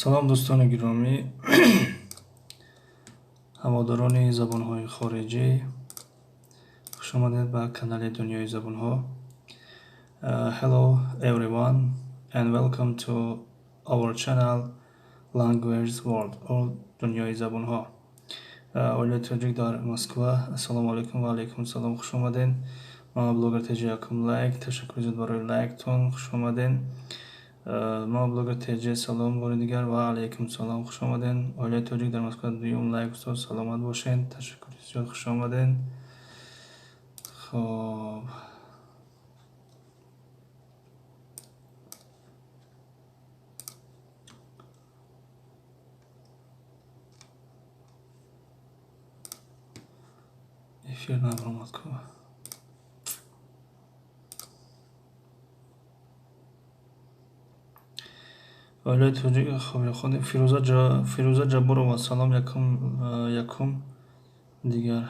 Салом, дӯстони гиромӣ, ҳаводорони забонҳои хориҷӣ, хушомадед ба канали Дунёи забонҳо. Hello everyone and welcome to our channel Language World or Дунёи забонҳо. Оилаи тоҷик дар Москва, ассалому алайкум. Ва алайкум салом, хуш омадед. Мама блогер ТЖ, якум лайк, ташаккури зиёд барои лайктон, хуш омадед. Мама блогер ТЖ, салом бори дигар, ва алайкум салом, хуш омадед. Оилаи тоҷик дар Москва, дуюм лайк, устод, саломат бошед, ташаккури зиёд, хуш омадед. Хоб, эфир набаромад ку. Оилаи тоҷик, хоб, хондем. Фирӯза Ҷабборова, салом, якум, якум дигар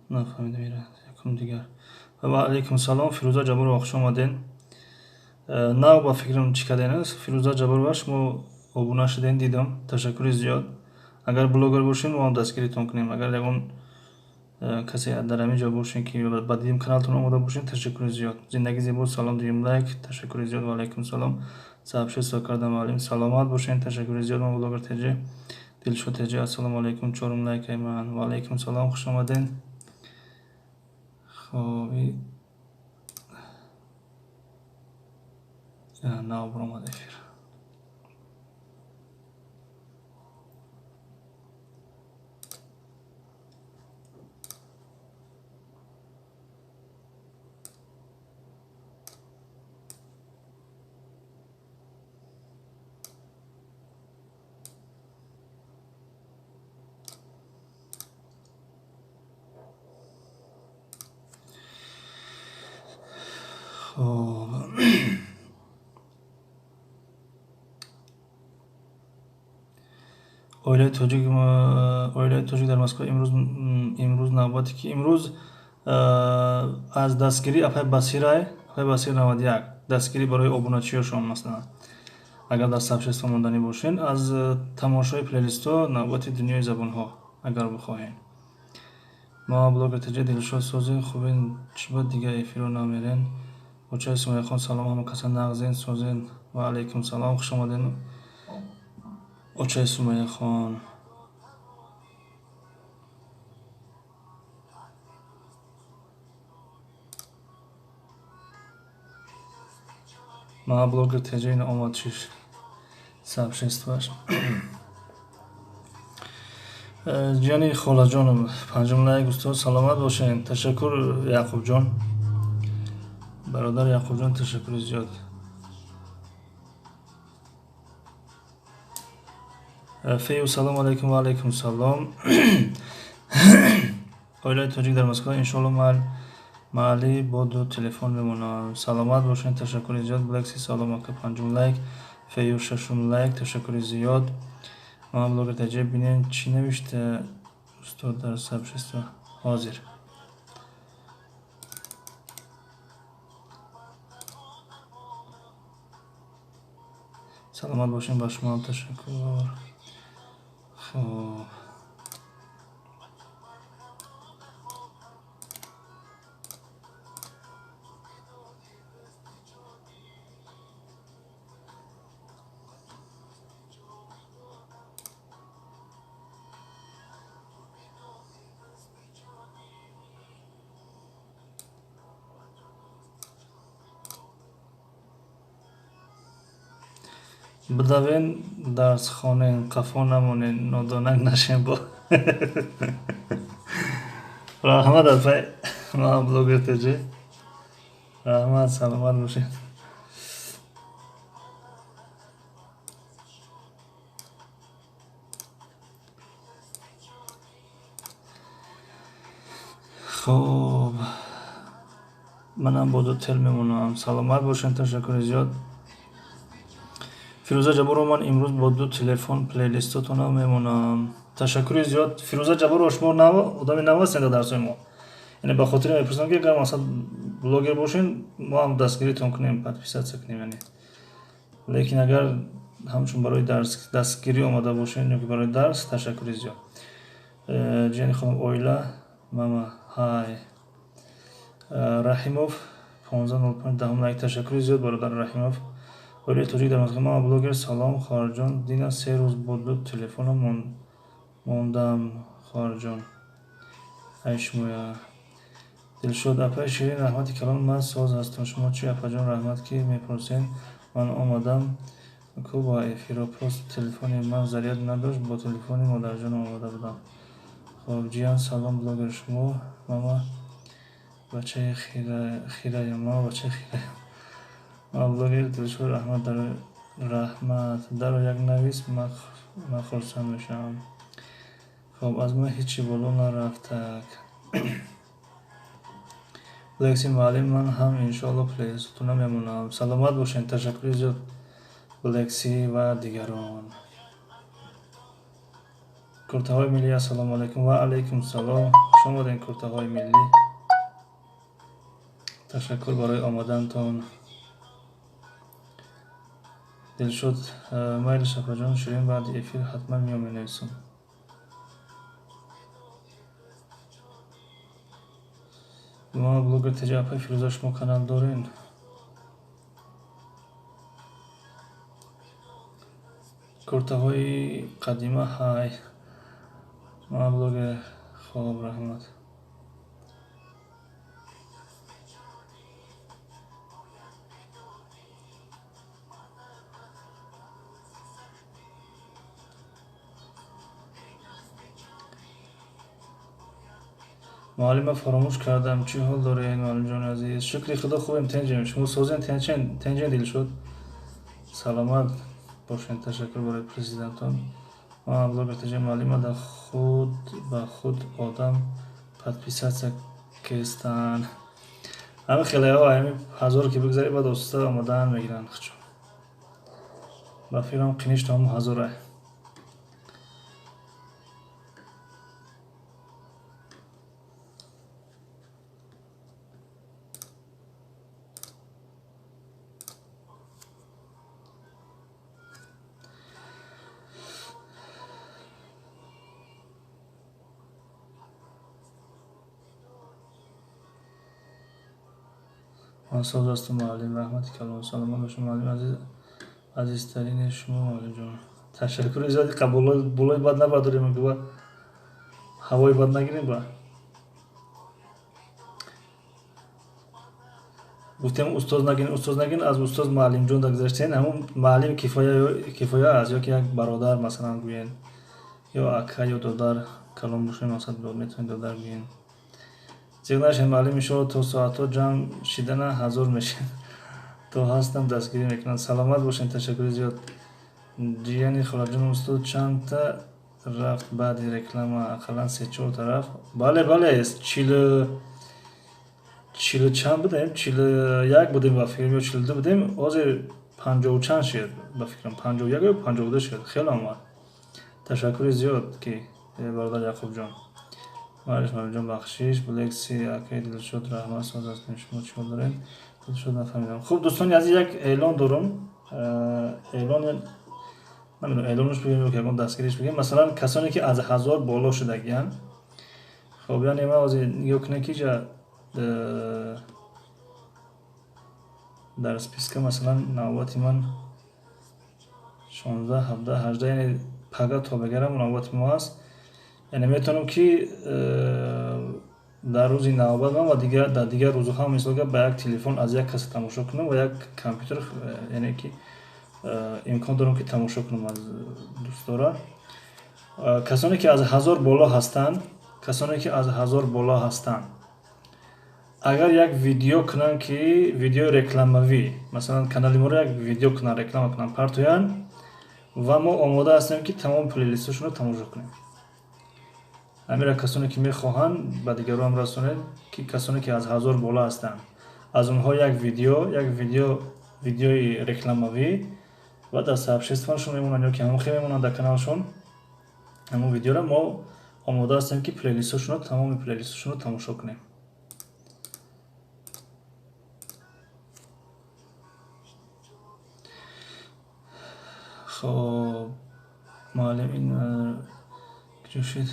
нафаҳмидам, якум дигар. Ва алайкум салом, Фирӯза Ҷабборова, хуш омадед. Нав ба фикрам чӣ карден аст, Фирӯза Ҷабборова, шумо обуна шудем, дидам, ташаккури зиёд. Агар блогер бошед, мо ҳам дастгиритон кунем. Агар ягон касе дар ҳамин ҷо бошед, ки ба дидим каналтон омода бошед, ташаккури зиёд. Зиндагӣ зебо, салом, дуюм лайк, ташаккури зиёд, ва алайкум салом. Сообщество кардам, муаллим, саломат бошед, ташаккури зиёд. Ман блогер ТЖ, Дилшод ТЖ, ассалому алайкум, чорум лайк ман, ва алайкум салом, хуш омадед. Хоб, нав баромад эфир. Хоб, оилаи тоҷик, оилаи тоҷик дар Москва, имрӯз навбате ки имрӯз аз дастгирии апай Басирай, апай Басир 91, дастгирӣ барои обуначиёшон, масалан, агар дар сообщество монданӣ бошед, аз тамошои плейлистҳо навбати Дунёи забонҳо, агар бихоҳед. Ма блогер ТЖ, Дилшод, созен, хубен, чӣ ба дигар эфирро намерен? Очаи Сумайяхон, салом, ҳама каса нағзен, созен? Ва алайкум салом, хуш омаден, очаи Сумайяхон. Ма блогер ТЖ, ина омад чиш сообществоаш. Ҷияни холаҷоном, панҷум лайк, устод, саломат бошед, ташаккур. Яқубҷон, бародар Яқубҷон, ташаккури зиёд. Фею, салому алайкум, ва алайкум салом. Оилаи тоҷик дар Москва, иншоалло маҳаллӣ бо ду телефон мемонам, саломат бошед, ташаккури зиёд. Блекси, салом ака, панҷум лайк. Фею, шашум лайк, ташаккури зиёд. Ман блогер ТЖ, бинем, чӣ навишта устод дар сообщество ҳозир. Саломат бошем, ба шумоам ташаккур. Хоб, бидавен, дарс хонен, қафо намонен, нодонак нашем. Бо раҳмат, апай ман блогер ТЖ, раҳмат, саломат бошед. Хоб, манам бо ду тел мемонам, саломат бошед, ташаккури зиёд. Фирӯза Ҷабборова, ман имрӯз бо ду телефон плейлистотона мемонам, ташаккури зиёд. Фирӯза Ҷабборова, шумо одами нав ҳастед дар дарсҳои мо, яъне ба хотири мепурсам, ки агар масалан блогер бошед, мо ҳам дастгиритон кунем, подписаться кунем, яъне, лекин агар Ҳамчун барои дастгирӣ омада бошед ё ки барои дарс, ташаккури зиёд. Ҷияни хонум оила, мама, ҳай. Раҳимов 1505 даҳум лайк. Ташаккури зиёд, бародар Раҳимов. Оилаи тоҷик дар Москва. Мама блогер, салом, хоҳарҷон. Дина 3 рӯз буд, телефонам мондам, хоҳарҷон. Ай шумоя. Дилшод, апаи Ширин, раҳмати калон, ман соз ҳастам. Шумо чӣ, апаҷон? Раҳмат, ки мепурсед. Ман омадам ку ба эфиро, просто телефони ман заряд надошт, бо телефони модарҷонам омада будам. Хоб, ҷиян, салом, блогер, шумо, мама, бачаи хираям, мама, бачаи хираям. Мама блогер, Дилшод, раҳмат, раҳмат. Даро як навис, ман хурсанд мешавам. Хоб, аз ман ҳечи боло нарафтак. Лекси муаллим, ман ҳам иншоалло плейлистатона мемонам. Саломат бошед, ташаккури зиёд, Лекси ва дигарон. Куртаҳои миллӣ, ассалому алайкум. Ва алайкум салом. Хуш омадед, куртаҳои миллӣ. Ташаккур барои омадантон. Дилшод, майли шафаҷон, Ширин, баъди эфир ҳатман меом менависам. Мама блогер Теҷа, апаи Фирӯза, шумо канал доред? Куртаҳои қадима, ҳай. Мама блогер, хоб, раҳмат. Муаллима фаромӯш кардам, чӣ ҳол доред, муаллимҷони азиз? Шукри худо, хубем, тенҷем. Шумо созен, тенҷен, Дилшод? Саломат бошед, ташаккур барои президентон. Ман блогер Теҷа, муаллима дар худ ба худ одам подписатсия кестан. Ҳами хелеҳо, ҳами ҳазор ки бигзарӣ, баъд оста омадан мегиранд хучо. Ба фикрам қиниш то ҳамун ҳазорае. Ман соз ҳастам, муаллим, раҳмати калон. Саломат бошед, муаллим азиз, азизтарини шумо, муаллимҷон. Ташаккури зиёди, болои бад набардорем, ки ҳавои бад нагирем ба. Гуфтем устоз нагин, устоз нагин, аз устоз муаллимҷон дагзаштен, ҳамун муаллим кифоя аст, ё ки як бародар масалан гӯен, ё ака ё додар, калон бошем, масалан метавонед додар гӯен. Зиқ нашед, муаллим, иншоалло то соатҳо ҷамъ шидана ҳазор мешед. То ҳастам дастгирӣ мекунанд. Саломат бошед, ташаккури зиёд. Ҷияни холаҷон, устод чандта рафт баъди реклама, ақаллан 3-4 та рафт. Бале, бале, чилу чанд будем, 41 будем ба фикрам, ё 42 будем, ҳозир 50 чанд шуд ба фикрам, 51 ё 52 шуд, хеле омад. Ташаккури зиёд ки бародар Яқубҷон. Мариш муаллимҷон, бахшиш, Блекси, акаи Дилшод, раҳмат, соз ҳастем, шумо чӣ ҳол доред? Дилшод нафаҳмидам. Хуб, дӯстони азиз, як эълон дорам. Эълон намедонам, эълонаш бигем ё ягон дастгириш бигем. Масалан, касоне ки аз 1000 боло шудагиянд. Хоб, яъне ман ҳозир нигоҳ кунем ки ҷа дар списка масалан навбати ман 16, 17, 18, яъне пага то бегарам навбати мо аст. Яъне метавонам ки дар рӯзи навбат ман ва дар дигар рӯзҳо ҳам мисол гап ба як телефон аз як каса тамошо кунам ва як компютер, яъне ки имкон дорам ки тамошо кунам аз дӯстдора. Касоне ки аз 1000 боло ҳастанд, касоне ки аз 1000 боло ҳастанд, агар як видео кунанд ки видеои рекламавӣ, масалан канали моро як видео кунанд, реклама кунанд, партоянд ва мо омода ҳастем ки тамоми плейлистҳошонро тамошо кунем. Ҳамира касоне ки мехоҳанд ба дигарон расонед ки касоне ки аз 1000 боло ҳастанд, аз онҳо як видео, як видео, видеои рекламавӣ ва дар сообществоашон мемонанд ё ки ҳамон хел мемонанд дар каналшон, ҳамон видеоро мо омода ҳастем ки плейлистҳошонро, тамоми плейлистҳошонро тамошо кунем. Хоб, муаллим, ин куҷо шуд?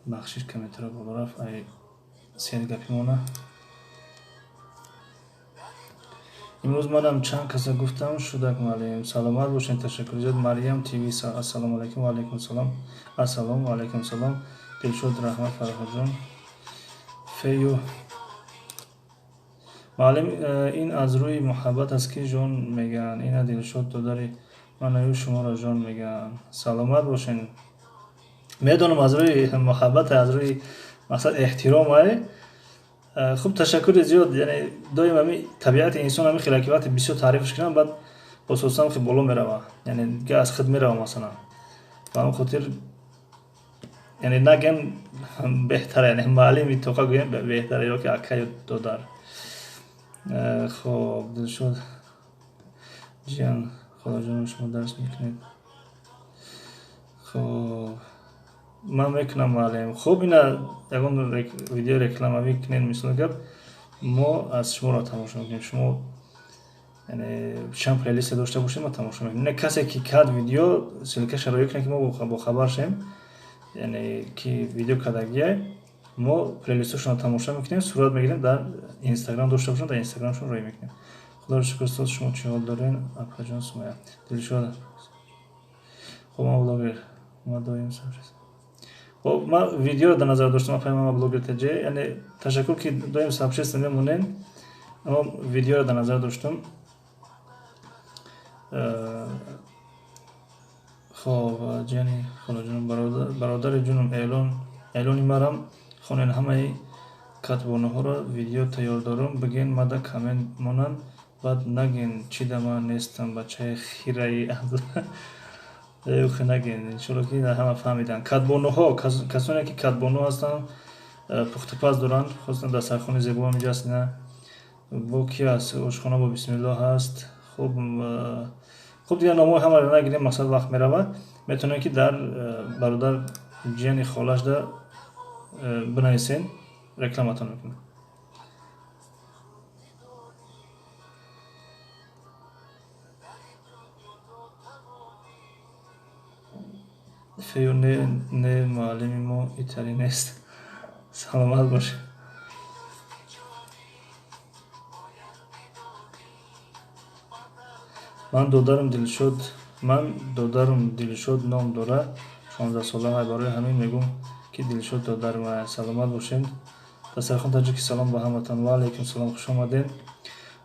Бахшиш, комментаро боло рафт, ай сер гапи мона. Имрӯз манам чанд каса гуфтам, шудак муаллим. Саломат бошед, ташаккури зиёд. Марьям ТВ, ассалому алайкум, ва алайкум салом. Ассалому алайкум салом. Дилшод, раҳмат, Фарҳодҷон. Фею муаллим, ин аз рӯи муҳаббат аст, ки ҷон мегӯянд. Ина Дилшод додари манаю шуморо ҷон мегӯянд. Саломат бошед. Медонам, аз рӯи муҳаббат, аз рӯи мақсад эҳтиром ай. Хуб, ташаккури зиёд. Яъне доим ҳами табиати инсон ҳами хеле, ки вақте бисёр таърифш кунам, баъд бососам хе боло мерава, яъне дига аз худ мерава масалан. Ба ҳамин хотир яъне нагем беҳтара, яъне муаллими тоқа гӯем беҳтара ё ки акаю додар. Хоб, Дилшод ҷиян, холаҷонам, шумо дарс мекунед? Хоб, ман мекунам, муаллим. Хуб, ина ягон видео рекламавӣ кунед, мисол гап, мо аз шуморо тамошо мекунем. Шумо яъне чанд плейлисте дошта бошед, мо тамошо мекунем. Не, касе ки кард видео, ссылкаша роӣ кунед, ки мо бохабар шем, яъне ки видео кардагия, мо плейлистошонро тамошо мекунем, сурат мегирем, дар Инстаграм дошта бошем, дар Инстаграмшон роӣ мекунем. Худоро шукр, устоз, шумо чӣ ҳол дорен? Апаҷон Сумая, Дилшод. Хоб, ман блогер, ма доим. Хоб, ман видеоро дар назар доштам, апай ман блогер тж. Яъне ташаккур, ки доим сообщество мемонен, аммо видеоро дар назар доштам. Хоб, ҷияни холаҷонам, бародари ҷунам, эълони марам хонен. Ҳамаи катбонаҳоро видео тайёр дорам, бигӯен мада коммент монанд, баъд нагӯен чӣ да ман нестам, бачаи хираи нагӯен. Иншолло, ки ҳама фаҳмиданд. Катбонуҳо, касоне ки катбону ҳастанд, пухтупаз доранд, хостан дастархони зебо ҳам инҷа аст. Ина бо ки аст? Ошхона бо бисмиллоҳ ҳаст. Хуб, хуб, дигар номҳои ҳамаро нагирем, мақсад вақт меравад. Метавонем, ки дар бародар ҷияни холашда бинависен, рекламатон мекунем. Фею, не, не, муаллими мо италӣ нест. Саломат бошед. Ман додарам Дилшод, ман додарам Дилшод ном дора, 16-сола. Барои ҳамин мегӯм, ки Дилшод додарам. Саломат бошед. Дастархон таҷики, салом ба ҳаматон. Ва алайкум салом, хуш омадед.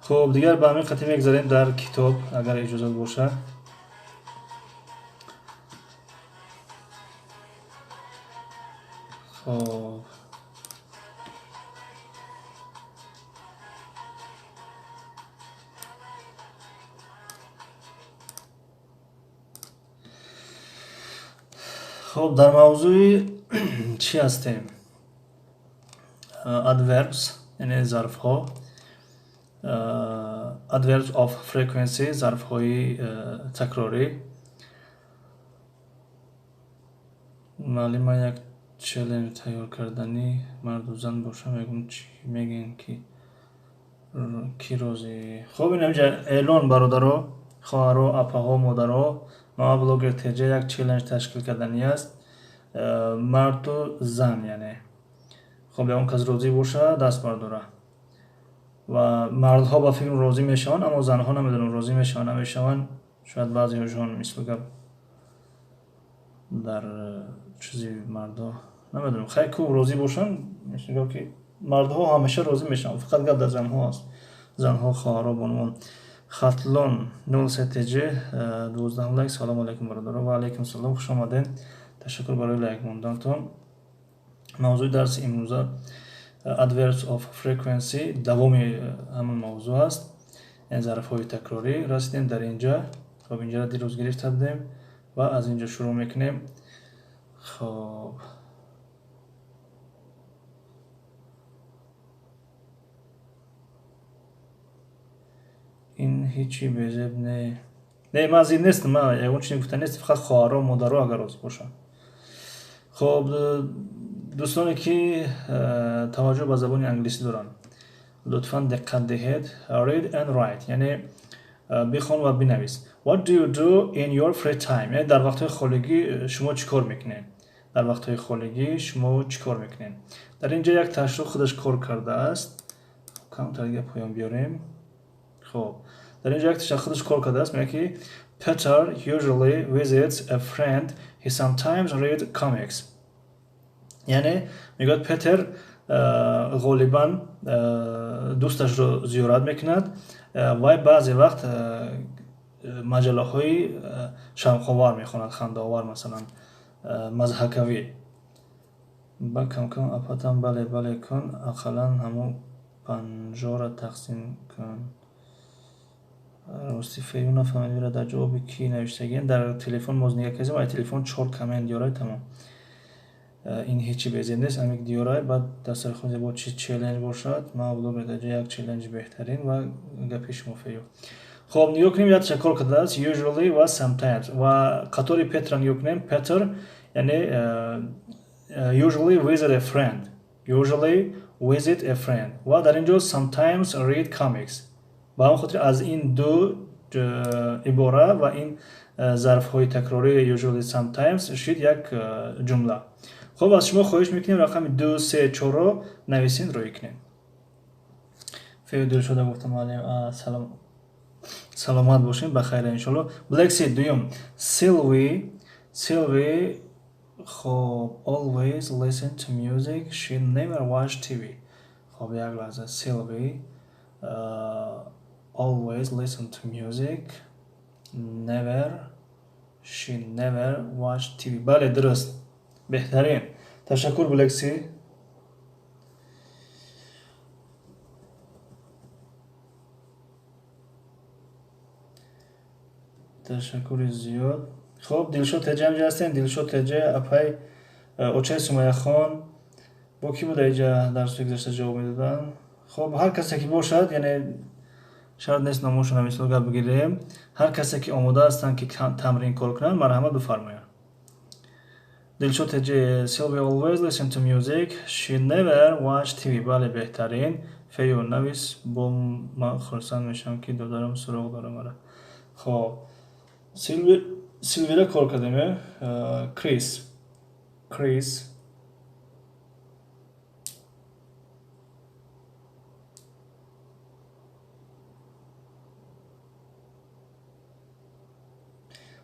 Хуб, дигар ба ҳамин қатӣ мегзарем дар китоб, агар иҷозат боша. Хоб, хоб, дар мавзӯи чӣ ҳастем? Adverbs, яъне зарфҳо, adverbs of frequency, зарфҳои такрорӣ. Муаллим, ман як челлендж тайёр карданӣ, марду зан боша, мегӯм, чӣ мегӯем, ки розӣ? Хуб, ин ҳаминҷа эълон, бародаро, хоҳаро, апаҳо, модаро. Мама блогер ТЖ як челлендж ташкил карданӣ аст, марду зан. Яъне хоб, ягон кас розӣ боша, даст бардора. Ва мардҳо ба фикр розӣ мешаванд, аммо занҳо намедонам, розӣ мешаванд, намешаванд. Шояд баъзеҳошон, мисли гап, дар чизи мардҳо намедонам, хай ку розӣ бошанд. Мисли гап, ки мардҳо ҳамеша розӣ мешаванд, фақат гап дар занҳо аст. Занҳо, хоҳаро, бонувон. Хатлон 03 ТЖ, 12 лайк. Салому алайкум, бародаро. Ва алайкум салом, хуш омадед, ташаккур барои лайк мондантон. Мавзӯи дарси имрӯза adverbs of frequency, давоми ҳамон мавзӯъ аст, яъне зарфҳои такрорӣ. Расидем дар инҷа. Хоб, инҷаро дирӯз гирифта будем ва аз инҷо шурӯъ мекунем. Хоб, ин ҳичи безеб не, не, ман зид нестам, ман ягон чизе гуфта нест, фақат хоҳаро, модаро агар розӣ бошанд. Хоб, дӯстоне ки таваҷҷӯҳ ба забони англисӣ доранд, лутфан диққат диҳед. Read and write, яъне бихон ва бинавис. What do you do in your free time? Яъне дар вақтҳои холигӣ шумо чӣ кор мекунед? Дар вақтҳои холигӣ шумо чӣ кор мекунед? Дар ин ҷо як ташро худаш кор кардааст. Камтар дига поён биёрем. Хоб, дар ин ҷо як ташро худаш кор кардааст, мегӯяд ки Peter usually visits a friend, he sometimes read comics. Яъне мегӯяд Петер ғолибан дӯсташро зиёрат мекунад, вай баъзе вақт маҷаллаҳои шавқовар мехонад, хандаовар, масалан мазҳакавӣ. Ба камкам апатам бале бале кун, ақаллан ҳамун 50-ра тақсим кун. Рости фею нафаҳмидем, ира дар ҷавоби кӣ навиштагием. Дар телефон моз нигаҳ кардем, ай телефон 4 коммент диёрай, тамом. Ин ҳечи безеб нест, амик диёрай, баъд дастархони зебо чӣ челлендж бошад, ман блогер дар ҷои як челленҷи беҳтарин ва гапи шумо фею. Хоб, нигоҳ кунем, як ташаккур кардааст usually ва sometimes ва қатори Петра нигоҳ кунем. Петр яъне usually visit a friend, usually visit a friend ва дар ин ҷо sometimes read comics. Ба ҳамон хотир аз ин ду ибора ва ин зарфҳои такрорӣ usually sometimes шид як ҷумла. Хоб, аз шумо хоҳиш мекунем рақами 2, 3, 4-ро нависен, рӯй кунем. Фею Дилшода гуфтам, муаллим, салом, саломат бошем, ба хайр иншоалло. Black Sea дуюм. Sylvie, Sylvie хоб always listen to music, she never watch TV. Хоб, як лаҳза. Sylvie always listen to music, never, she never watch TV. Бале, дуруст, беҳтарин. Ташаккур, Black Sea. Ташаккури зиёд. Хоб, Дилшод Теҷа ҳамҷа ҳастем. Дилшод Теҷа, апай очаи Сумайяхон, бо кӣ буда иҷа дарсҳои гузашта ҷавоб медоданд? Хоб, ҳар касе ки бошад, яъне шарт нест номошона мисол гап бигирем, ҳар касе ки омода ҳастанд ки тамрин кор кунанд, марҳамат бифармоянд. Дилшод Теҷа, Sylvia always listen to music, she never watch TV. Бале, беҳтарин. Фею навис, бо ман хурсанд мешавам ки додарам суроғ дора мара. Хоб, Силвира кор кардем, Крис, Крис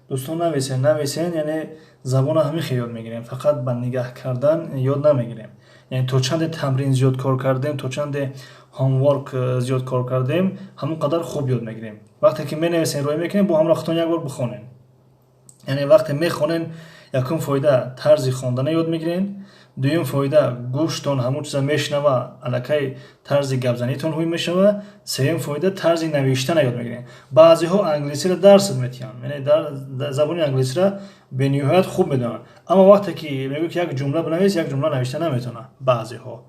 дӯстон, нависен, нависен, яъне забонро ҳамин хел ёд мегирем, фақат ба нигаҳ кардан ёд намегирем. Яъне то чанде тамрин зиёд кор кардем, то чанде homework зиёд кор кардем, ҳамон қадар хуб ёд мегирем. Вақте ки менависем, рӯй мекунем, бо ҳамроҳ худтон як бор бихонем. Яъне вақте мехонем, якум фоида тарзи хондана ёд мегирем, дуюм фоида гӯштон ҳамон чиза мешунава, аллакай тарзи гапзанитон ҳуй мешава, сеюм фоида тарзи навиштана ёд мегирем. Баъзеҳо англисиро дарс метиҳанд, яъне забони англисиро бениҳоят хуб медонанд, аммо вақте ки мегӯяд ки як ҷумла бинавис, як ҷумла навишта наметавонад баъзеҳо.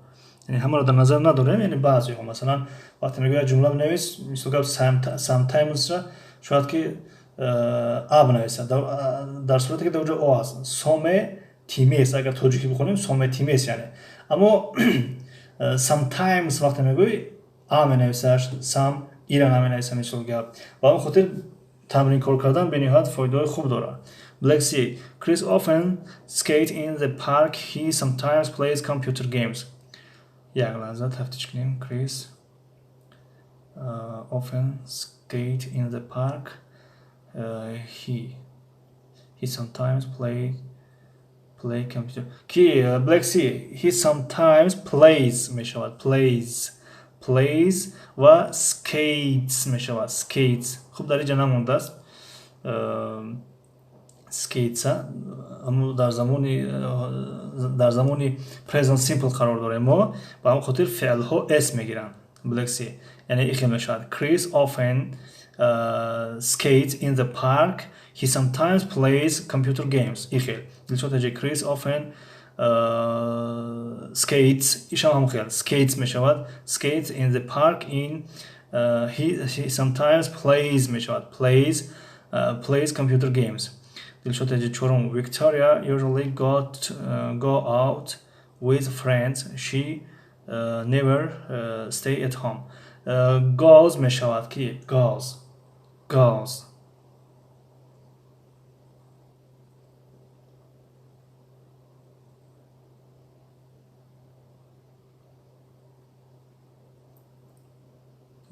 Яъне ҳамаро дар назар надорем, яъне баъзеҳо, масалан вақте мегӯяд як ҷумла бинавис, мисол гап sometimes-ра шояд ки а бинависад, дар сурате ки дар ҷо о аст, соме тимес, агар тоҷикӣ бихонем соме тимес, яъне. Аммо sometimes вақте мегӯй а менависаш, some ира наменависа, мисол гап. Ба он хотир тамрин кор кардан бениҳоят фоидаҳои хуб дорад. Black Sea. Chris often skate in the park. He sometimes plays computer games. Як лаҳза тафтиш кунем. Chris often skate in the park. He sometimes play computer. Ки Black Sea, he sometimes plays мешавад. Plays, plays ва skates мешавад. Skates. Хуб, дар инҷа намондааст. Skates аммо дар замони present simple қарор дорем мо, ба ҳамон хотир феълҳо s мегиранд. Black Sea. Яъне ихел мешавад. Chris often skates in the park. He sometimes plays computer games. Ихел. Дилшод Теҷа, Chris often skates, ишам ҳам хел. Skates мешавад. Skates in the park in he sometimes plays мешавад. Plays computer games. Дилшод Теҷа чорум. Victoria usually go out with friends. She never stay at home. Goes мешавад ки goes, goes.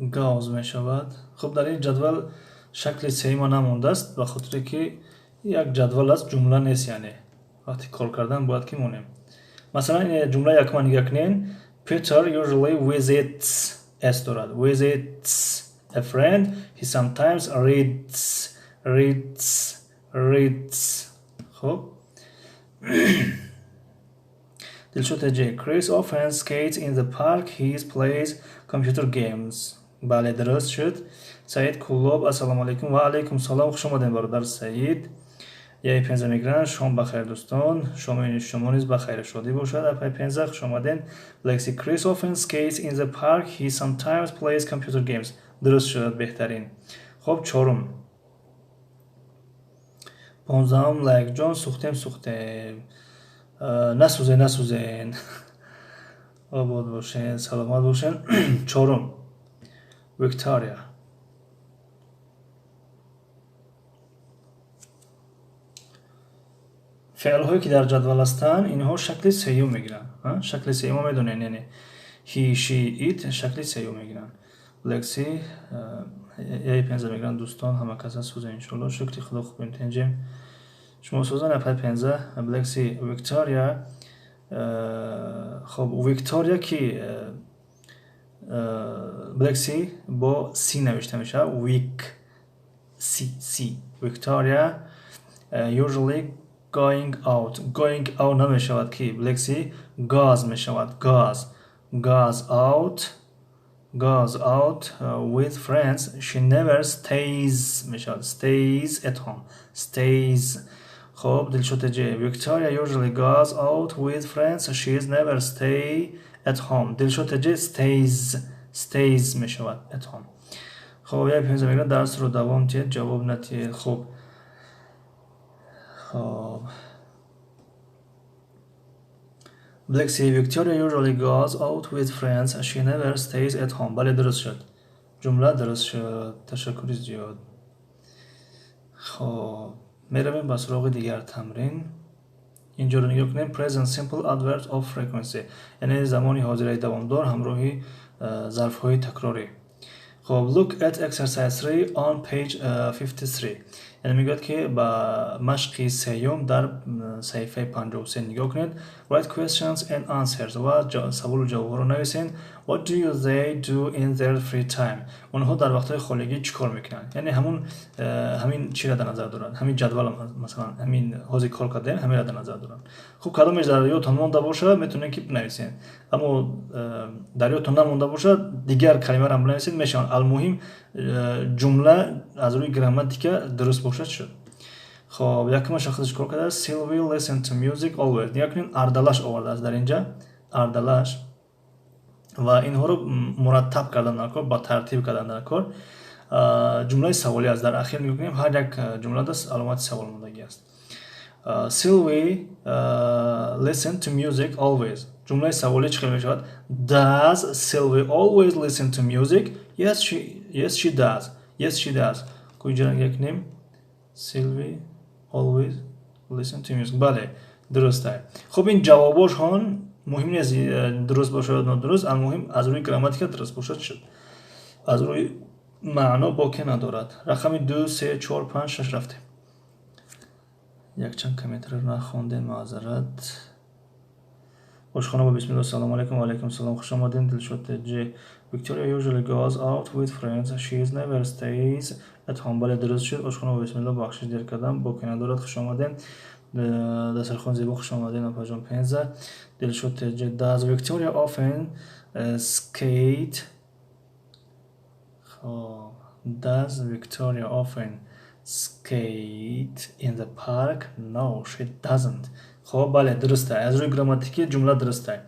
Goes мешавад. Хуб, дар ин ҷадвал шакли сеюма намондааст, ба хотире ки як ҷадвал аст, ҷумла нест, яъне вақти кор кардан бояд ки монем. Масалан, ҷумлаи якума нигоҳ кунед. Peter usually visits, s дорад. Visits a friend. He sometimes reads, reads, reads. Хуб. Дилшод J. Chris often skates in the park. He plays computer games. Бале, дуруст шуд. Саид Куллоб, ассалому алайкум ва алайкум салом. Хуш омадем, бародар Саид. Яи Пенза мегиранд. Шом бахайр, дӯстон. Шоми шумо низ ба хайру шодӣ бошад. Апай Пенза, хуш омадем. Лекси, Chris often skates in the park. He sometimes plays computer games. Дуруст шуд, беҳтарин. Хуб, чорум. 15-ум лайкҷон, сӯхтем, сӯхтем. Насӯзен, насӯзен. Обод бошен, саломат бошен. Чорум. Виктория. Феълҳое ки дар ҷадвал ҳастанд, инҳо шакли сеюм мегиранд. Шакли сеюмро медонед, яъне he, she, it шакли сеюм мегиранд. Лекси, яи Пенза мегиранд. Дӯстон, ҳама каса сӯзен, иншоалло. Шукри Худо, хубем, тенҷем. Шумо сӯзан, апай Пенза. Лекси, Виктория. Хоб, Виктория ки Блекси бо си навишта мешавад. Вик си си. Виктория usually going out. Going out намешавад ки, Блекси, goes мешавад. Goes. Goes out. Goes out with friends. She never stays мешавад. Stays at home. Stays. Хоб, Дилшод J. Victoria usually goes out with friends. She never stay at home. Дилшод J, stays, stays мешавад at home. Хоб, як Пенза мегӯяд, дарсро давом диҳед, ҷавоб надиҳед. Хуб. Хоб. Блэкси, Victoria usually goes out with friends. She never stays at home. Бале, дуруст шуд. Ҷумла дуруст шуд. Ташаккури зиёд. Хоб, меравем ба суроғи дигар тамрин. Инҷоро нигоҳ кунем. Present simple adverbs of frequency. Яъне замони ҳозираи давомдор ҳамроҳи зарфҳои такрорӣ. Хоб, look at exercise 3 on page 53. Яъне мегӯяд ки ба машқи сеюм дар саҳифаи 53 нигоҳ кунед. Write questions and answers ва саволу ҷавобҳоро нависед. What do you they do in their free time? Онҳо дар вақтҳои холигӣ чӣ кор мекунанд? Яъне ҳамун ҳамин чиро дар назар доранд. Ҳамин ҷадвал, масалан, ҳамин ҳозир кор кардем, ҳаминро дар назар доранд. Хуб, кадомеш дар ёдтон монда бошад, метавонед ки бинависед. Аммо дар ёдтон намонда бошад, дигар калимаро ҳам бинависед, мешавад. Алмуҳим, ҷумла аз рӯи грамматика дуруст бошад, шуд. Хоб, якумаш худаш кор кардааст. Sylvie listen to music always. Нигоҳ кунед, ардалаш овардааст дар инҷа. Ардалаш. Ва инҳоро мураттаб кардан дар кор, ба тартиб кардан дар кор. Ҷумлаи саволӣ аст. Дар ахир нигоҳ кунем, ҳар як ҷумла даст аломати савол мондагӣ аст. Sylvie listen to music always. Ҷумлаи саволӣ чӣ хел мешавад? Does Sylvie always listen to music? Yes, she does. Yes, she does. Куҷо нигоҳ кунем? Sylvie always listen to music. Бале, дуруст аст. Хуб, ин ҷавобошон муҳим нест, дуруст бошад ё нодуруст, алмуҳим аз рӯи грамматика дуруст бошад, шуд. Аз рӯи маъно боке надорад. Рақами 2, 3, 4, 5, 6 рафтем. Якчанд комментариро нахондем, маъзарат. Ошхона ба бисмиллоҳ, салому алайкум ва алайкум салом. Хуш омадем, Дилшод J. Victoria usually goes out with friends. She never stays at home. Бале, дуруст шуд. Ошхона ба бисмиллоҳ, бахшиш, дер кардам. Боке надорад. Хуш омадем. Дастархон зебо, хуш омадем, апаҷон Пенза. Дилшод J. Does Victoria often skate? Хоб, does Victoria often skate in the park? No, she doesn't. Хоб, бале, дуруст аст. Аз рӯи грамматикӣ ҷумла дуруст аст.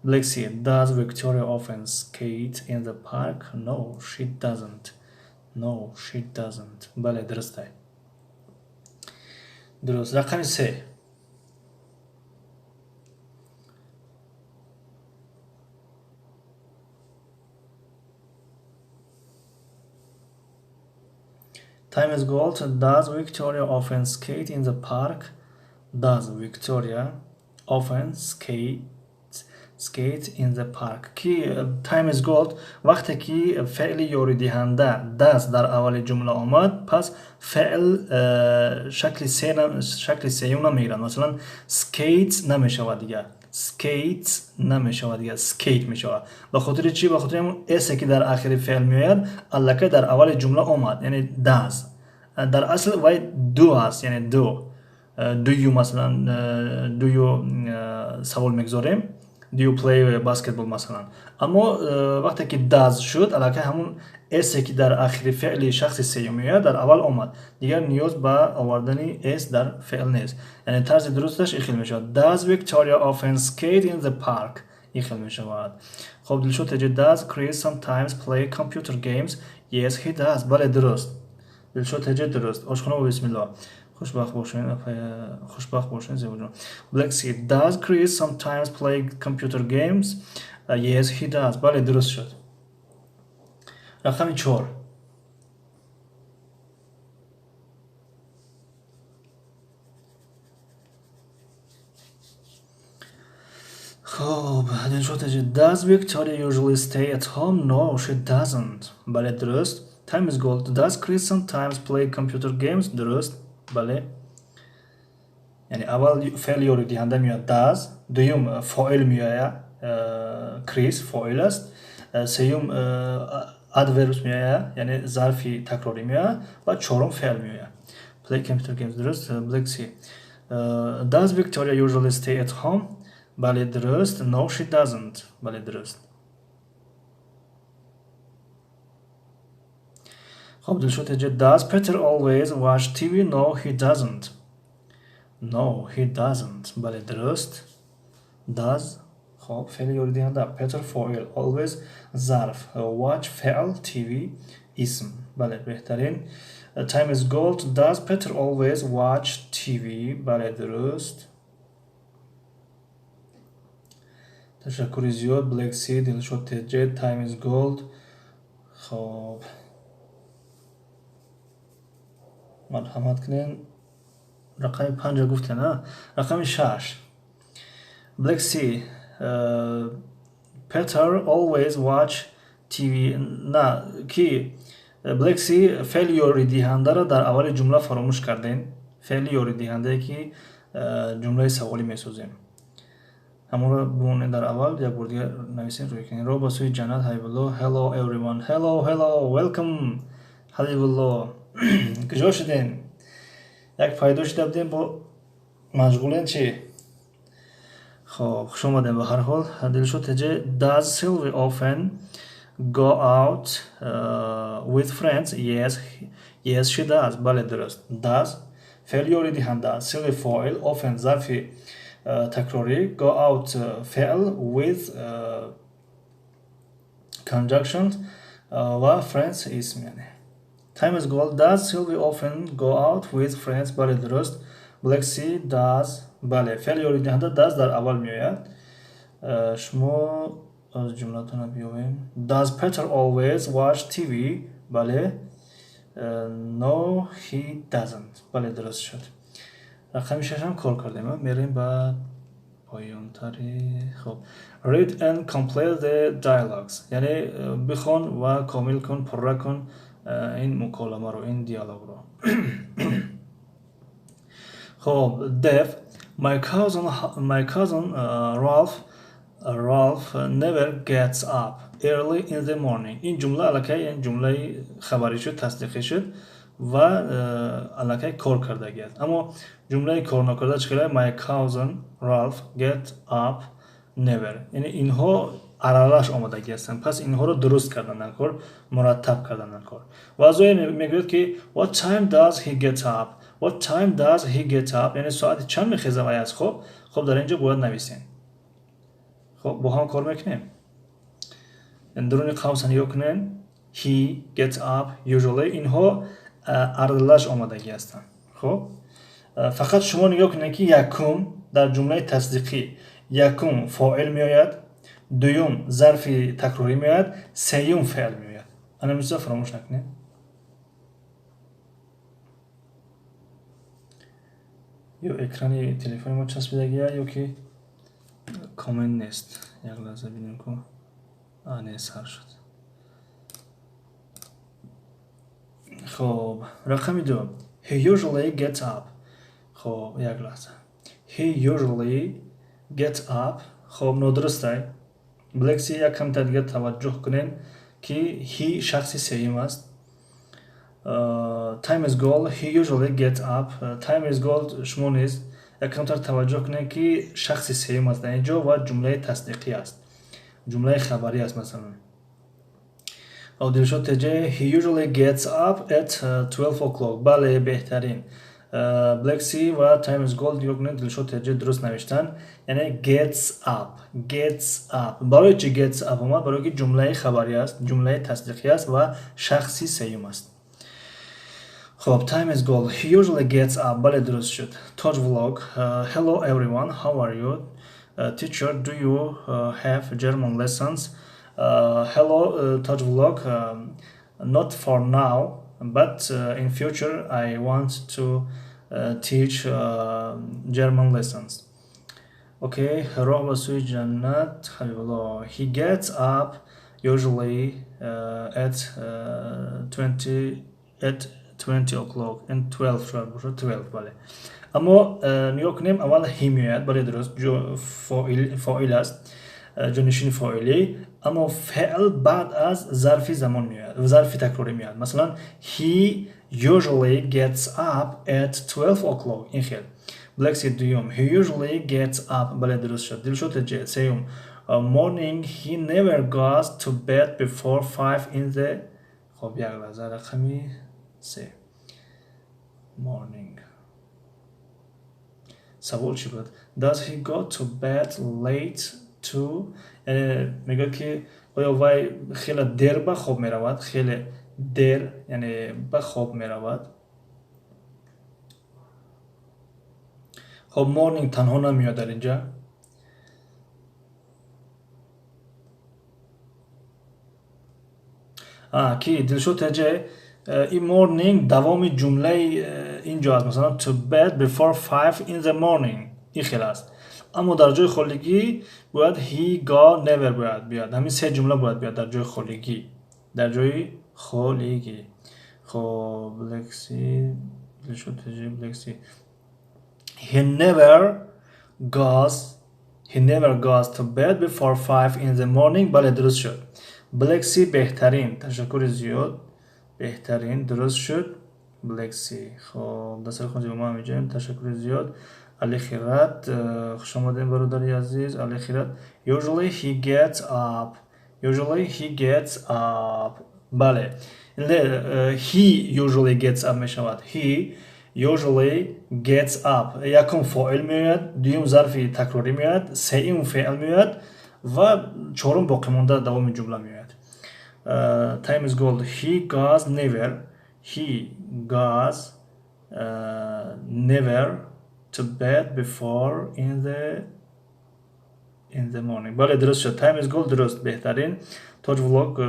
Lexi, does Victoria often skate in the park? No, she doesn't. No, she doesn't. Бале, дуруст аст. Дуруст. Рақами се. Time is gold. Does Victoria often skate in the park? Does Victoria often skate Skate in the park. Ки time is gold, вақте ки феъли ёридиҳанда does дар аввали ҷумла омад, пас феъл шакли сеюм намегирад. Масалан, skates намешавад дигар. Skates намешавад дигар, skate мешавад. Ба хотири чӣ? Ба хотири ҳамон s ки дар ахири феъл меояд, аллакай дар аввали ҷумла омад, яъне does. Дар асл вай do аст, яъне do. Do you, масалан, do you савол мегузорем. Do you play basketball, масалан. Аммо вақте ки does шуд, аллакай ҳамон s ки дар ахири феъли шахси сеюм меояд, дар аввал омад. Дигар ниёз ба овардани s дар феъл нест. Яъне тарзи дурусташ ин хел мешавад. Does Victoria often skate in the park? Ин хел мешавад. Хоб, Дилшод Теҷи, does Chris sometimes play computer games? Yes, he does. Бале, дуруст. Дилшод Теҷи, дуруст. Ошхона бо бисмиллоҳ. Хушбахт бошед, хушбахт бошед, зебоҷон. Black Sea, does Chris sometimes play computer games? Yes, he does. Бале, дуруст шуд. Рақами 4. Хоб, Дилшод Теҷи, does Victoria usually stay at home? No, she doesn't. Бале, дуруст. Time is gold. Does Chris sometimes play computer games? Дуруст. Бале. Яъне аввал феъли ёридиҳанда меояд does, дуюм фоил меояд, Chris фоил аст, сеюм adverbs меояд, яъне зарфи такрорӣ меояд ва чорум феъл меояд. Play computer games дуруст. Black Sea. Does Victoria usually stay at home? Бале, дуруст. No, she doesn't. Бале, дуруст. Хоб, Дилшод Теҷи, does Peter always watch TV? No, he doesn't. No, he doesn't. Бале, дуруст. Does, хоб, феъли ёридиҳанда, Peter фоил, always зарф, watch феъл, TV исм. Бале, беҳтарин. Time is gold. Does Peter always watch TV? Бале, дуруст. Ташаккури зиёд, Black Sea, Дилшод Теҷи, Time is gold. Хоб, марҳамат кунед. Рақами 5 гуфтем, а? Рақами 6. Black Sea. Peter always watch TV. На, ки Black Sea, феъли ёридиҳандаро дар аввали ҷумла фаромӯш кардем. Феъли ёридиҳандае ки ҷумлаи саволӣ месозем. Ҳамонро бимонед дар аввал, як бор дигар нависем, рӯй кунем. Роҳ ба сӯи ҷаннат, Ҳабибулло. Hello everyone. Hello, hello, welcome, Ҳабибулло. Куҷо шудем? Як пайдо шуда будем, бо машғулен чӣ? Хоб, хуш омадем ба ҳар ҳол. Дилшод Теҷе, does Sylvie often go out with friends? Yes, yes, she does. Бале, дуруст. Does феъл ёридиҳанда, Sylvie фоил, often зарфи такрорӣ, go out феъл with conjunctions ва friends исм, яъне. Time is gold. Does Sylvie often go out with friends? Бале, дуруст. Black Sea, does. Бале, феъли ёридиҳанда does дар аввал меояд. Шумо аз ҷумлатона биёвем. Does Peter always watch TV? Бале. No, he doesn't. Бале, дуруст шуд. Рақами 6-ам кор кардем. Мерем ба поёнтари. Хоб. Read and complete the dialogues. Яъне бихон ва комил кун, пурра кун ин муколамаро, ин диалогро. Хоб, Dev, my cousin Ralph never gets up early in the morning. Ин ҷумла аллакай ҷумлаи хабарӣ шуд, тасдиқӣ шуд ва аллакай кор кардагӣ аст. Аммо ҷумлаи корнокарда чӣ хела? My cousin Ralph get up never. Яъне инҳо аралаш омадагӣ ҳастанд. Пас инҳоро дуруст кардан дар кор, мураттаб кардан дар кор. Ва Зоя мегӯяд ки what time does he get up? What time does he get up? Яъне соати чанд мехезад вай аз хоб? Хоб, дар ин ҷо бояд нависем. Хоб, бо ҳам кор мекунем. Дуруни қавса нигоҳ кунем. He gets up usually, инҳо аралаш омадагӣ ҳастанд. Хоб, фақат шумо нигоҳ кунед, ки якум дар ҷумлаи тасдиқӣ якум фоил меояд, дуюм зарфи такрорӣ меояд, сеюм феъл меояд. Ана мисол фаромӯш накунед. Ё экрани телефони мо часпидагия, ё ки коммент нест. Як лаҳза бинем ку. Не, сар шуд. Хоб, рақами 2. He usually gets up. Хоб, як лаҳза. He usually gets up. Хоб, нодуруст ай. Black Sea, як камтар дигар таваҷҷӯҳ кунем, ки he шахси сеюм аст. Time is gold. He usually gets up. Time is gold, шумо низ як камтар таваҷҷӯҳ кунем, ки шахси сеюм аст дар ин ҷо ва ҷумлаи тасдиқӣ аст, ҷумлаи хабарӣ аст. Масалан, Дилшод ТJ, he usually gets up at 12 o'clock. Бале, беҳтарин. Black Sea ва Time is Gold, нигоҳ кунед, Дилшод TJ дуруст навиштанд, яъне gets up, gets up. Барои чӣ gets up омад? Барои ки ҷумлаи хабарӣ аст, ҷумлаи тасдиқӣ аст ва шахси сеюм аст. Хоб, Time is Gold, he usually gets up. Бале, дуруст шуд. Toj Vlog, hello everyone, how are you? Teacher, do you have German lessons? Hello, Toj Vlog, not for now, but in future I want to teach German lessons. Okay, роҳ ба сӯи ҷаннат, Ҳабибулло. He gets up usually at 20 at 20 o'clock and 12 шояд бошад, 12, бале. Аммо нигоҳ кунем, аввал he меояд, бале, дуруст, фоил аст, ҷонишини фоилӣ, аммо феъл баъд аз зарфи замон меояд, зарфи такрорӣ меояд. Масалан, he usually gets up at 12 o'clock, ин хел. Black Sea дуюм, he usually gets up, бале, дуруст шуд. Дилшод сеюм, morning, he never goes to bed before 5 in the. Хоб, як лаҳза, рақами 3, morning. Савол чӣ буд? Does he go to bed late too? Яъне мегӯяд, ки оё вай хеле дер ба хоб меравад? Хеле дер, яъне ба хоб меравад. Хоб, morning танҳо намеояд дар инҷа. Ки Дилшод TJ, ин morning давоми ҷумлаи инҷо аст. Масалан, to bed before 5 in the morning, ин хел аст. Аммо дар ҷои холигӣ бояд he go never бояд биёяд. Ҳамин се ҷумла бояд биёяд дар ҷои холигӣ, дар ҷои холигӣ. Хоб, Black Sea, Дилшод TJ, Black Sea, he never goes, he never goes to bed before 5 in the morning. Бале, дуруст шуд. Black Sea, беҳтарин, ташаккури зиёд, беҳтарин, дуруст шуд, Black Sea. Хоб, дастархон зиёд мо ҳамиҷоем, ташаккури зиёд. Али Хират, хуш омадем, бародари азиз Али Хират. Usually he gets up, usually he gets up. Бале, he usually gets up мешавад. He usually gets up, якум фоил меояд, дуюм зарфи такрорӣ меояд, сеюм феъл меояд ва чорум боқимонда давоми ҷумла меояд. Time is gold, he goes never, he goes never to bed before in the morning. Бале, дуруст шуд. Time is gold, дуруст, беҳтарин. Toj Vlog,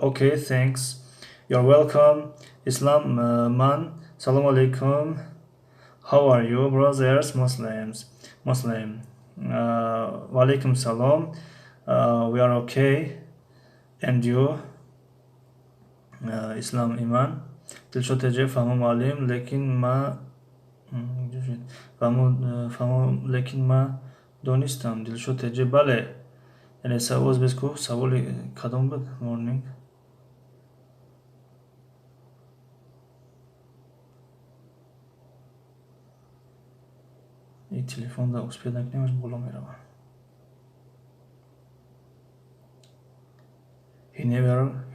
okay, thanks, you're welcome. Islam man, салому алейкум, how are you, brothers Muslims? Muslim, ва алейкум салом, we are okay, and you? Ислам Иман, Дилшод TJ, фаҳмо муаллим, лекин ма фаҳмо, лекин ма донистам. Дилшод TJ, бале, яъне савоз бес ку, саволи кадом буд? Morning. И телефон да успеть накунем, боло меравам. He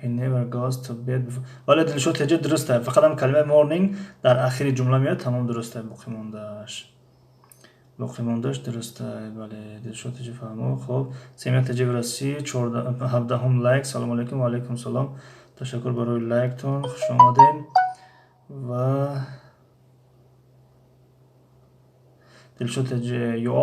never goes to bed before. Бале, Дилшод TJ, дуруст аст, фақат ҳам калимаи morning дар ахири ҷумла меояд, тамом, дуруст аст, боқимондааш дуруст аст. Бале, Дилшод TJ, фаҳмо. Хоб, Семия TJ в России, 17-ум лайк. Салому алейкум, ва алейкум салом, ташаккур барои лайктон, хуш омадед. Ва Дилшод TJ, you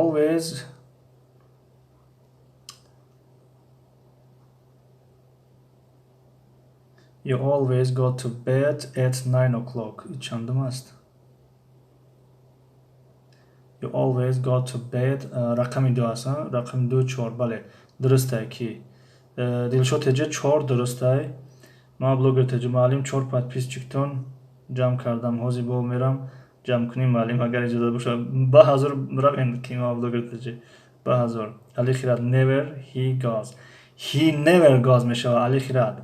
always go to bed at 9 o'clock. Чандум аст? You always go to bed. Рақами 2 аст, рақами 2 4. Бале, дурустай ки. Дилшод теҷа 4 дурустай. Ман блогер теҷа муаллим 4 подписчиктон ҷамъ кардам. Ҳозир бо мерам ҷамъ кунем муаллим, агар иҷозат бошад. Ба ҳазор равем ки ман блогер теҷа. Ба ҳазор. Али Хират never he goes. He never goes мешавад Али Хират.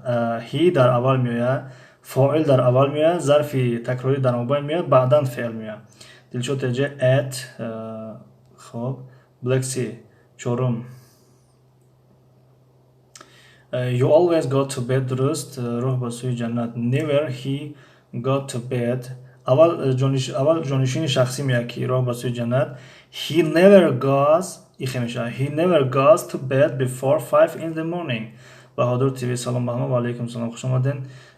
He дар аввал меояд, фоил дар аввал меояд, зарфи такрорӣ дар мобайн меояд, баъдан феъл меояд. Дилшод теҷа at. Хоб, Black Sea чорум. You always go to bed дуруст, роҳ ба сӯи ҷаннат. Never he got to bed. Аввал ҷонишини шахсӣ меояд ки роҳ ба сӯи ҷаннат. He never goes, ихе мешавад. He never goes to bed before 5 in the morning. Баҳодур ТВ салом ба ҳама, ва алайкум салом, хуш омадед.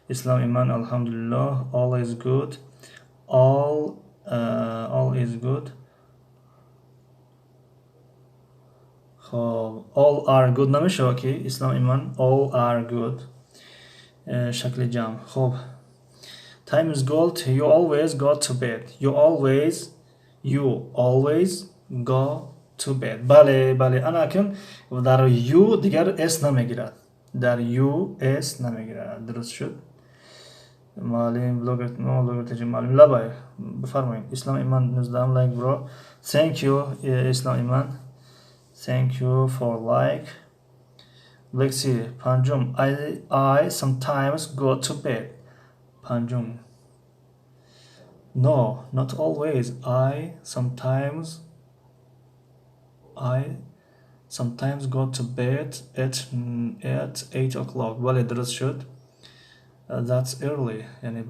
Ислам Иман, алҳамдулиллоҳ, all is good. All is good. Хоб, all are good намешавад ки Ислам Иман, all are good. Шакли ҷамъ. Хоб, time is gold. You always go to bed. You always go to bed. Бале, бале, ана акун дар you дигар s намегирад. Дар you s намегирад. Дуруст шуд. Муаллим блогер, блогер теҷа муаллим лабай, бифармоед. Ислам Иман 19 лайк bro. Thank you Ислам Иман. Thank you for like. Black Sea панҷум. I sometimes go to bed. Панҷум. No, not always. I sometimes go to bed at 8 o'clock. Бале, дуруст шуд. That's early. Яъне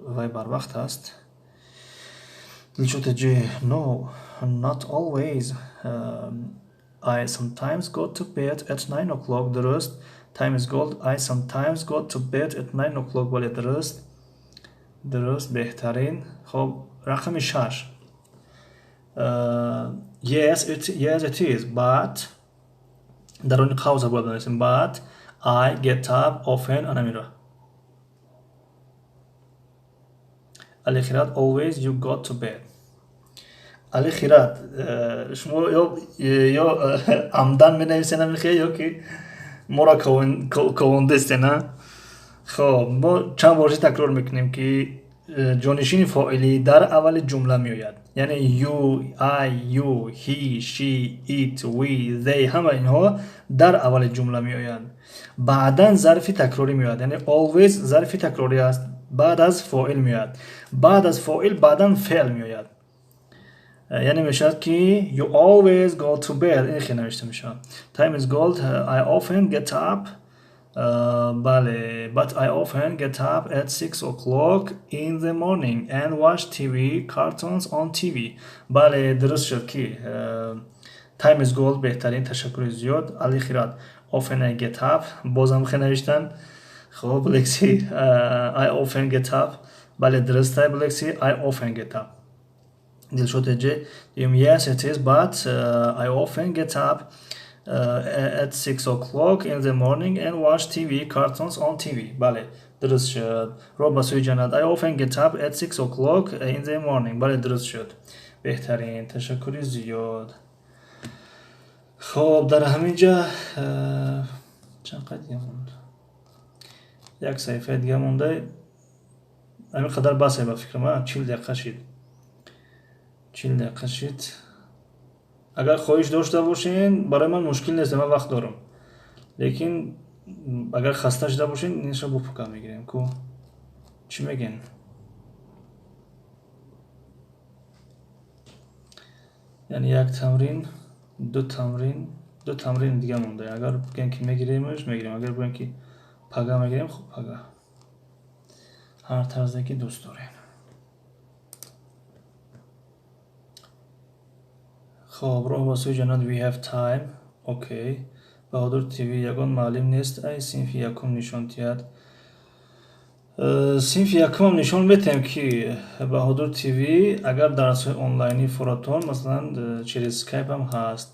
вай барвақт аст. Дилшод теҷа no, not always. I sometimes go to bed at 9 o'clock. Дуруст. Time is gold. I sometimes go to bed at 9 o'clock. Бале, дуруст. Дуруст, беҳтарин. Хоб, рақами 6. Yes, it is, but дар он қавс бояд бинависем. But I get up often. Ана мира. Али Хират always you go to bed. Али Хират, шумо ё амдан менависед намехоҳед ё ки моро ковондестед, на? Хоб, мо чанд бор такрор мекунем ки ҷонишини фоилӣ дар аввали ҷумла меояд. Яъне you, I, you, he, she, it, we, they ҳама инҳо дар аввали ҷумла меоянд. Баъдан зарфи такрорӣ меояд. Яъне always зарфи такрорӣ аст. Баъд аз фоил меояд. Баъд аз фоил баъдан феъл меояд. Яъне мешавад ки you always go to bed. Ин хел навишта мешавад. Time is gold. I often get up. Бале, but I often get up at 6 o'clock in the morning and watch TV cartoons on TV. Бале, дуруст шуд ки time is gold беҳтарин, ташаккури зиёд. Али Хират often I get up. Бозам хел навиштан. Хоб, Лекси I often get up. Бале, дуруст ай Лекси, I often get up. Дилшод теҷа yes it is, but I often get up at 6 o'clock in the morning and watch TV cartoons on TV. Бале, дуруст шуд. Роҳ ба сӯи ҷаннат. I often get up at 6 o'clock in the morning. Бале, дуруст шуд. Беҳтарин, ташаккури зиёд. Хоб, дар ҳамин ҷа чанд қад дига монд? Як саҳифаи дига монда. Ҳамин қадар бас ба фикрам, 40 дақиқа шид. 40 дақиқа шид. Агар хоҳиш дошта бошен, барои ман мушкил нест, ман вақт дорам. Лекин агар хаста шуда бошен, инша бо пука мегирем. Ку чӣ мегӯен? Яъне як тамрин, ду тамрин дига монда. Агар бигӯем ки мегиремаш, мегирем. Агар бигӯем ки пага мегирем, хуб пага. Ҳар тарзе ки дӯст дорем. Хоб, роҳ ба сӯи ҷаннат. We have time. Окей. Баҳодур ТВ ягон муаллим нест, ай синфи якум нишон диҳад. Синфи якумам нишон метаҳем ки Баҳодур ТВ агар дарсҳои онлайнӣ фуратон, масалан, через Skype ҳам ҳаст.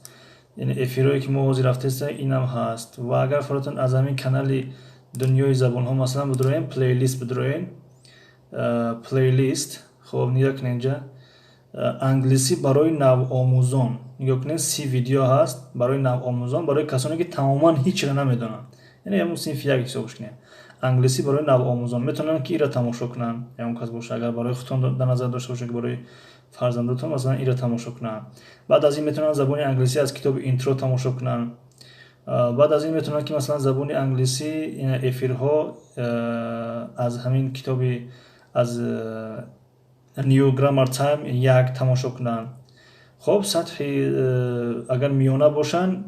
Яъне эфирҳое ки мо ҳозир рафтеста, инам ҳаст. Ва агар фуратон аз ҳамин канали Дунёи забонҳо масалан бидроем, плейлист бидроем. Плейлист, хоб, нигоҳ кунед инҷа. Англисӣ барои навомӯзон. Нигоҳ кунед, 30 видео ҳаст барои навомӯзон, барои касоне ки тамоман ҳечро намедонанд, яъне ҳамун синфи як ҳисобш кунед. Англисӣ барои навомӯзон метавонанд, ки ира тамошо кунанд. Ягон кас боша, агар барои худтон дар назар дошта бошед, ки барои фарзандотон, масалан, ира тамошо кунанд. Баъд аз ин метавонанд забони англисӣ аз китоби Интро тамошо кунанд. Баъд аз ин метавонанд, ки масалан, забони англисӣ, эфирҳо аз ҳамин китоби, аз New Grammar Time 1 тамошо кунанд. Хоб, сатҳи агар миёна бошанд,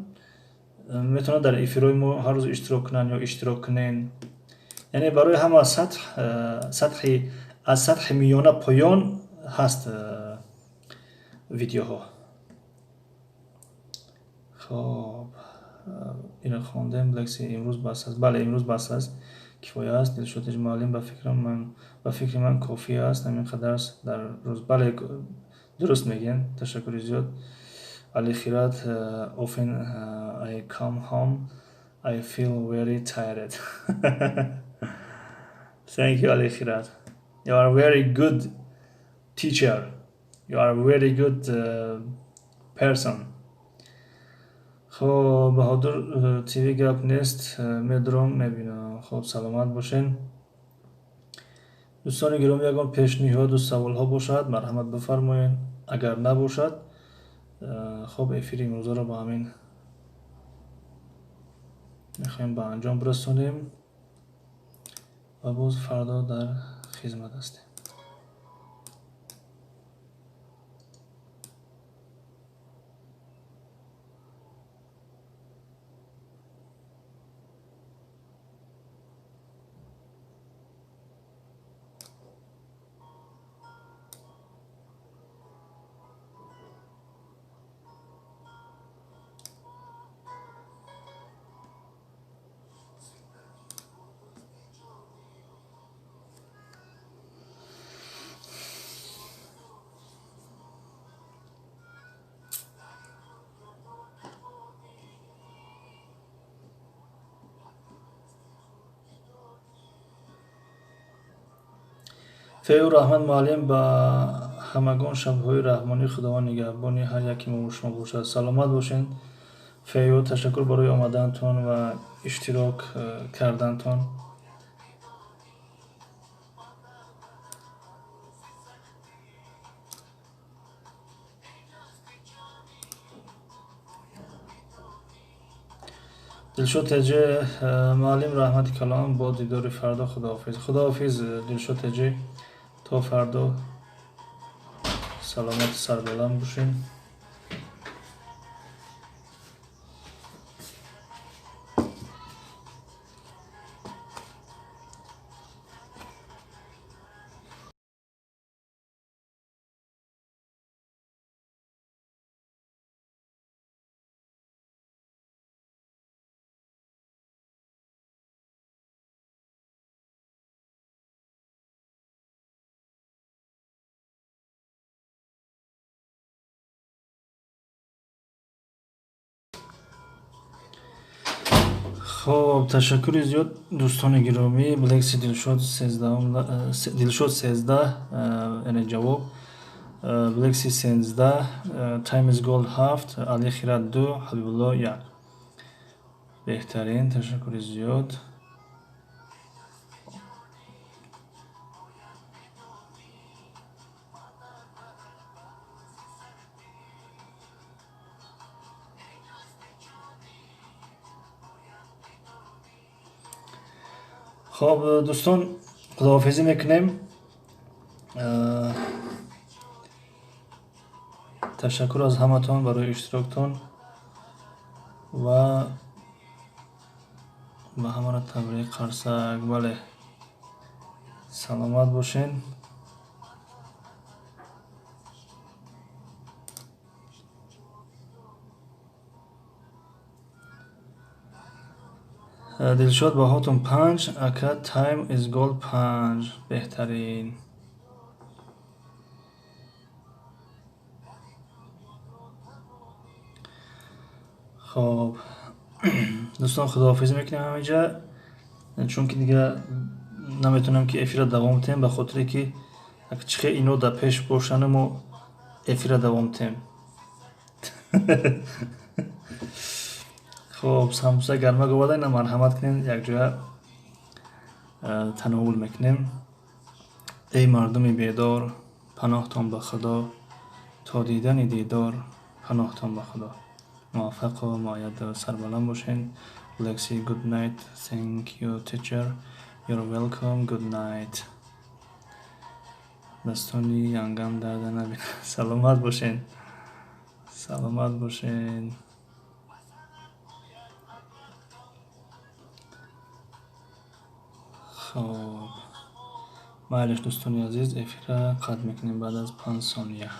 метавонанд дар эфирҳои мо ҳар рӯз иштирок кунанд ё иштирок кунен. Яъне барои ҳама сатҳ, сатҳи аз сатҳи миёна поён ҳаст видеоҳо. Хоб, инро хондем. Лекси имрӯз бас аст. Бале, имрӯз бас аст, кифоя аст. Дилшод муаллим, ба фикри ман кофӣ аст ҳамин қадар дар рӯз. Бале, дуруст мегӯем, ташаккури зиёд. Алихират, often I come home, I feel very tired. Thank you, Alikhirat. You are very good teacher, you are very good person. Хоб, Баҳодур ТВ, гап нест, медуром, мебинам. Хоб, саломат бошен. Дӯстони гиромӣ, ягон пешниҳоду саволҳо бошад, марҳамат, бифармоед. Агар набошад, хоб, эфири имрӯзаро ба ҳамин мехоҳем ба анҷом бирасонем ва боз фардо дар хизмат ҳастем. Фею Раҳмат муаллим, ба ҳамагон шабҳои раҳмонӣ, Худованд нигаҳбони ҳар яки мо шумо бошад. Саломат бошед, Фею, ташаккур барои омадантон ва иштирок кардантон. Дилшод Теҷе, муаллим, раҳмати калом, бо дидори фардо, худоҳофиз. Худоҳофиз, Дилшод Теҷе, то фардо саломату сарбаланд бошем. Хоб, ташаккури зиёд, дӯстони гиромӣ. Блекси Дилшод сездаҳум, Дилшод 13, яъне ҷавоб Блекси 13, Time is Gold ҳафт, Али Хират ду, Ҳабибулло як. Беҳтарин, ташаккури зиёд. Хоб, дӯстон, худоҳофизӣ мекунем. Ташаккур аз ҳаматон барои иштироктон ва ба ҳамаро табрик, қарсак. Бале, саломат бошен. Дилшод, баҳотон панҷ, ака. Time is Gold панҷ, беҳтарин. Хоб, дӯстон, худоҳофизӣ мекунем ҳаминҷа, чунки дига наметавонем, ки эфирро давом диҳем, ба хотире ки чихе ино дар пеш бошану мо Эфира давом тем. Хоб, самбуса гармак оварда, ина марҳамат кунем, якҷоя тановул мекунем. Эй мардуми бедор, паноҳтон ба Худо, то дидани дидор, паноҳтон ба Худо. Муваффақу муайяду сарбаланд бошед. Lexi, good night. Thank you, teacher. You're welcome. Good night. Дастони янгам дарда набинад. Саломат бошед, саломат бошед. Хоб, майлиш, дӯстони азиз, эфира қатъ мекунем баъд аз 5 сония.